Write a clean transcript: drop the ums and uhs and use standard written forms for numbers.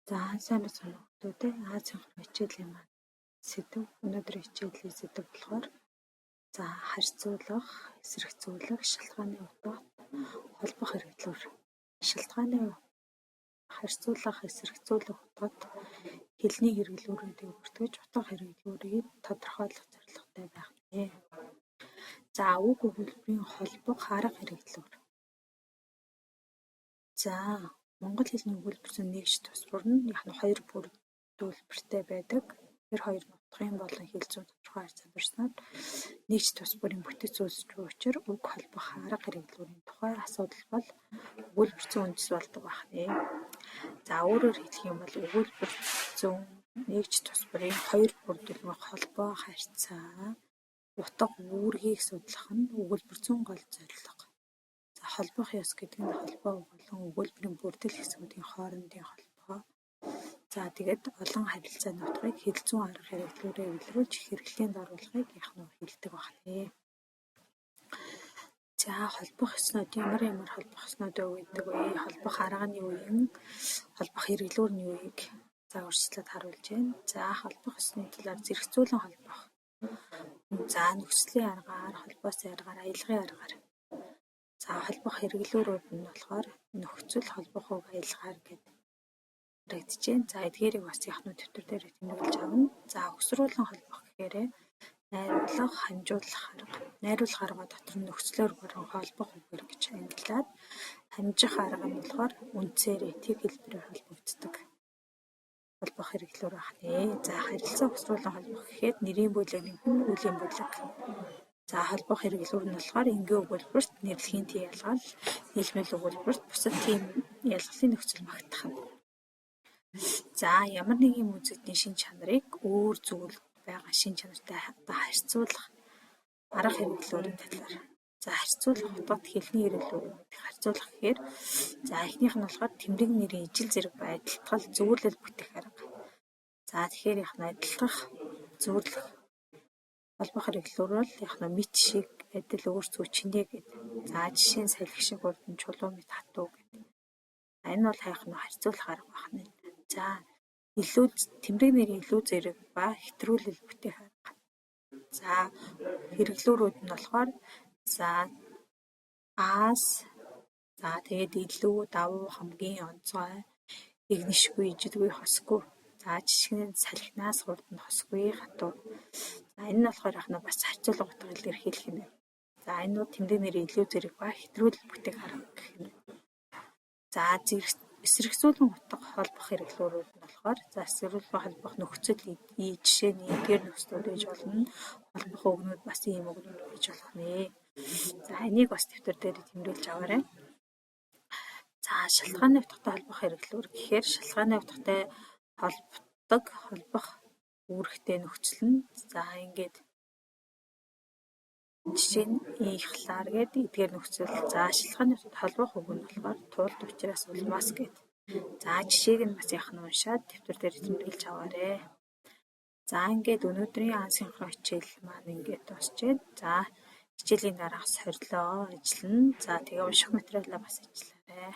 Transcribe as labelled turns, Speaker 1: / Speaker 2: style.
Speaker 1: За, сайн байцгаана уу, хүүхдүүдээ. Азийн 3 хичээлийн маань сэдэв, өнөөдрийн хичээлийн сэдэв болохоор за харьцуулах, эсрэгцүүлэх, шалтгааны утга, холбох хэрэглүүр. Шалтгааны харьцуулах, эсрэгцүүлэх утгад хэлний хэрэглүүрүүдийг бүртгэж, утга хэрэглүүрийг тодорхойлох зорилготой байх нэ. За, үг өгүүлбэрийн холбох арга хэрэглүүр. За, монгол хэлний өгүүлбэр зүйн нэгж тус бүр нь яг нь хоёр бүрдүүлбэртэй байдаг. Тэр хоёр нь утгын болон хэл зүйн тодорхой харьцаанд орсноор нэгж тус бүрийн бүтэц үүсч буй учир үг холбох арга хэрэглүүрийн тухай асуудал бол өгүүлбэр зүйн үндэс болдог байх нэ. За, өөрөөр хэлэх юм бол өгүүлбэр зүйн нэгж тус бүрийн хоёр бүрдүүлбэрийн холбоо харьцаа, утга үүргийг судлах нь өгүүлбэр зүйн гол зорилго. За, холбох ёс гэдэг нь холбоо болон өгүүлбэрийн бүрдэл хэсгүүдийн хоорондын холбоо. За, тэгээд олон харилцааны утгыг хэл зүйн арга хэрэглүүрээр илрүүлж хэрэглээнд оруулахыг яг нь хэлдэг байх нэ. За, холбох ёснууд ямар ямар холбох ёснууд байдаг вэ? Холбох арга нь юу юм? Холбох хэрэглүүр нь юу юм? За, урьдчилаад харуулж байна. За, холбох ёсны талаар зэрэгцүүлэн холбох. За, нөхцөлийн аргаар, холбоосын аргаар, аялгын аргаар. За, холбох хэрэглүүрүүд нь болохоор нөхцөл, холбох үг, аялгаар гэдэг харагдаж байна. За, эдгээрийг бас яг нь дэвтэр дээр тэмдэглэж авна. За, өгсрүүлэн холбох гэхээрээ найруулах, хамжуулах арга. Найруулах арга дотор нь нөхцлөөр бүрэн холбох үгээр гэж ангилаад, хамжих арга нь болохоор үндсээрээ тэг хэлбэрээр холбогддог холбох хэрэглүүр байх нэ. За, харилцаа өгсрүүлэн холбох гэхэд нэрийн бүлэг нэмэх нь үлийн бүлэг. За, холбох хэрэглүүр нь болохоор энгийн өгүүлбэрт нэрлэхийн тий ялгаал, нийлмэл өгүүлбэрт бусад тийм ялгалын нөхцөл магтах нь. За, ямар нэгэн үзэгдлийн шинж чанарыг өөр зүйл байгаа шинж чанартай харьцуулах арга хэрэглүүрийн талаар. За, харьцуулах утгад хэлний хэрэглүүр гэдэг харьцуулах гэхээр за эхнийх нь болохоор тэмдэг нэрийн ижил зэрэг ба адилтгал зүйрлэл бүтээх арга. За, тэгэхээр яг нь адилтгах, зүйрлэх холбох хэрэглүүр бол яг нь мэт шиг, адил, өөрсгөө, чинээ гэдэг. За, жишээ нь салхи шиг хурдан, чулуу мэт хатуу гэдэг. Энэ бол хайх нь харьцуулах арга байна. За, илүү тэмдэг нэрийн илүү зэрэг ба хэтрүүлэл бүтээх арга. За, хэрэглүүрүүд нь болохоор за аас, за тэгээд илүү, давуу, хамгийн, онцгой, игнэшгүй, ижилгүй, хосгүй. За, жишээ нь салхинаас хурдан, хосгүй, хатуу. За, энэ нь болохоор яг нь бас харьцуулга утга илэрхийлэх юм байна. За, энэ нь тэмдэг нэрийн илүү зэрэг ба хэтрүүлэл бүтээх арга гэх юм. За, зэрэг эсрэгцүүлэн утга холбох хэрэглүүрүүд нь болохоор за эсрэгцүүлэн холбох нөхцөл и жишээ нь эдгээр нөхцлүүд байж болно. Холбох үгнүүд бас ийм үгнүүд байж болох нэ. За, энийг бас дэвтэр дээр тэмдэглэж аваарай. За, шалтгааны утгатай холбох хэрэглүүр гэхээр шалтгааны утгатай холбодог холбох үүрэгтэй нөхцөл нь за ингээд жишээ нь ихлаар гээд эдгээр нөхцөл. За, шалтгааны утгад холбох үг нь болохоор тулд, учраас, улмаас гээд. За, жишээг нь бас яг нь уншаад дэвтэр дээр тэмдэглэж аваарай. За, ингээд өнөөдрийн асинхрон хичээл маань ингээд дуусчээ. За, хичээлийн дараах сорилоо ажиллана. За, тэгээ унших материалаа бас ажиллаарай.